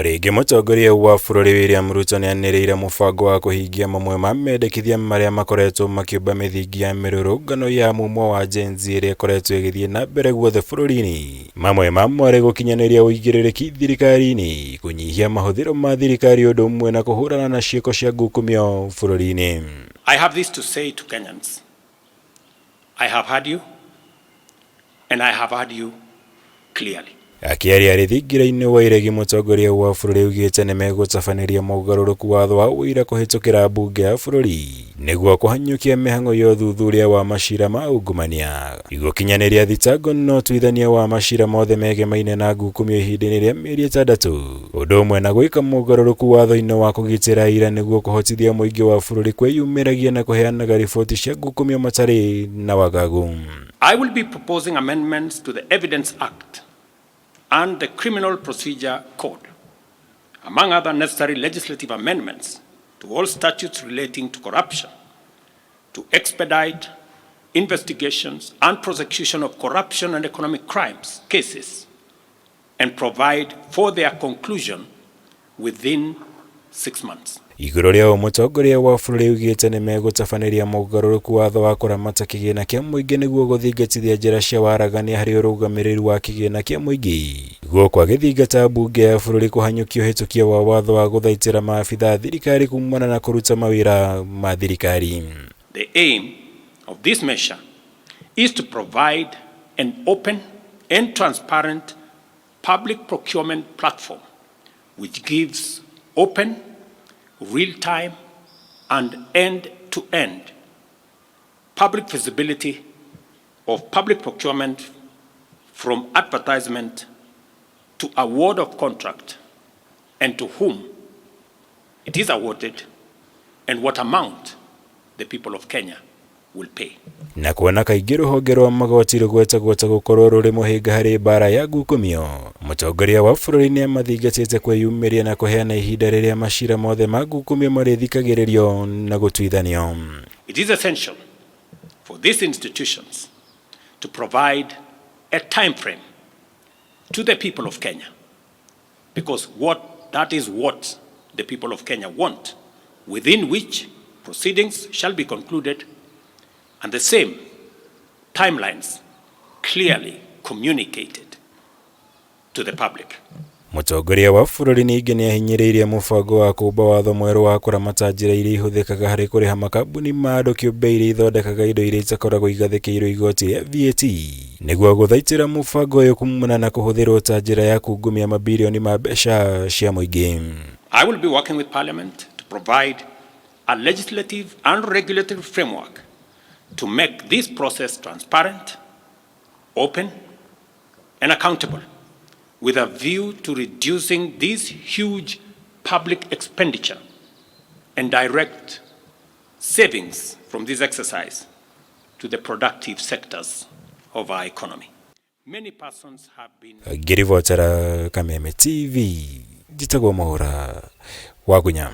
Rĩngĩ mũtongoria wa bũrũri William Ruto nĩanĩrĩire mũbango wa kũhingia mamwe ma mendekithia marĩa makoretwo makĩũmba mĩthingi ya mĩrũrũngano ya mumo wa Gen Z ĩrĩa ĩkoretwo ĩgĩthiĩ na mbere guothe bũrũri-inĩ. Mamwe mamo arĩ gũkinyanĩria ũigĩrĩrĩki thirikari-inĩ, kũnyihia mahũthĩro ma thirikari ũndũ ũmwe na kũhũrana na ciĩko cia ngukumio bũrũri-inĩ. I have this to say to Kenyans. I have heard you and I have heard you clearly. Akĩaria arĩ thingira-inĩ wa iregi mũtongoria wa bũrũri augĩte nĩmegũtabanĩria mogarũrũku watho wa ũira kũhĩtũkĩra mbunge ya bũrũri nĩguo kũhanyũkia mĩhang'o ya ũthuthuria wa macira ma ungumania, gũkinyanĩria thitango na ũtuithania wa macira mothe megemaine na ngukumio ihinda-inĩ rĩa mĩeri ĩtandatũ, ũndũ ũmwe na gwĩka mogarũrũku watho-inĩ wa kũgitĩra aira nĩguo kũhotithia mũingĩ wa bũrũri kwĩyumĩragia na kũheanaga riboti cia ngukumio matarĩ na wagagu. I will be proposing amendments to the Evidence Act and the Criminal Procedure Code, among other necessary legislative amendments to all statutes relating to corruption, to expedite investigations and prosecution of corruption and economic crimes cases and provide for their conclusion within 6 months. Igũrũ rĩa ũũ mũtongoria wa bũrũri augĩte nĩmegũtabanĩria mogarũrũku watho wa kũramata kĩgĩna kĩa mũingĩ nĩguo gũthingatithia njĩra cia waragania harĩ ũrũgamĩrĩri wa kĩgĩna kĩa mũingĩ, gũkũ agĩthingata mbunge ya bũrũri kũhanyũkia ũhĩtũkia wa watho wa gũthaitĩra maabitha a thirikari kumana na kũruta mawĩra ma thirikari. The aim of this measure is to provide an open and transparent public procurement platform which gives open, real-time, and end-to-end public visibility of public procurement from advertisement to award of contract and to whom it is awarded and what amount the people of Kenya will pay. Na kuona kaingĩ rũhonge rwa magoti rũgwetagwo ta gũkorwo rũrĩ mũhĩnga harĩ mbara ya ngukumio, mũtongoria wa bũrũri nĩ amathingatĩte kwĩyumĩria na kũheana ihinda rĩrĩa macira mothe ma ngukumio marĩthikagĩrĩrio na gũtuithanio. It is essential for these institutions to provide a time frame to the people of Kenya, because what that is what the people of Kenya want, within which proceedings shall be concluded and the same timelines clearly communicated to the public. Mũtongoria wa bũrũri ningĩ nĩ ahinyĩrĩirie mũbango wa kũũmba watho mwerũ wa kũramata njĩra iria ihũthĩkaga harĩ kũrĩha makambuni ma andũ kĩũmbe iria ithondekaga indo iria itakoragwo igathĩkĩirwo igoti rĩa VAT, nĩguo gũthaitĩra mũbango ũyũ kumana na kũhũthĩrwo ta njĩra ya kungumia mabirioni ma mbeca cia mũingĩ. I will be working with Parliament to provide a legislative and regulatory framework to make this process transparent, open, and accountable, with a view to reducing this huge public expenditure and direct savings from this exercise to the productive sectors of our economy. Many persons have been Ngĩribotera Kameme TV, njĩtagwo Mwaũra wa Gunya.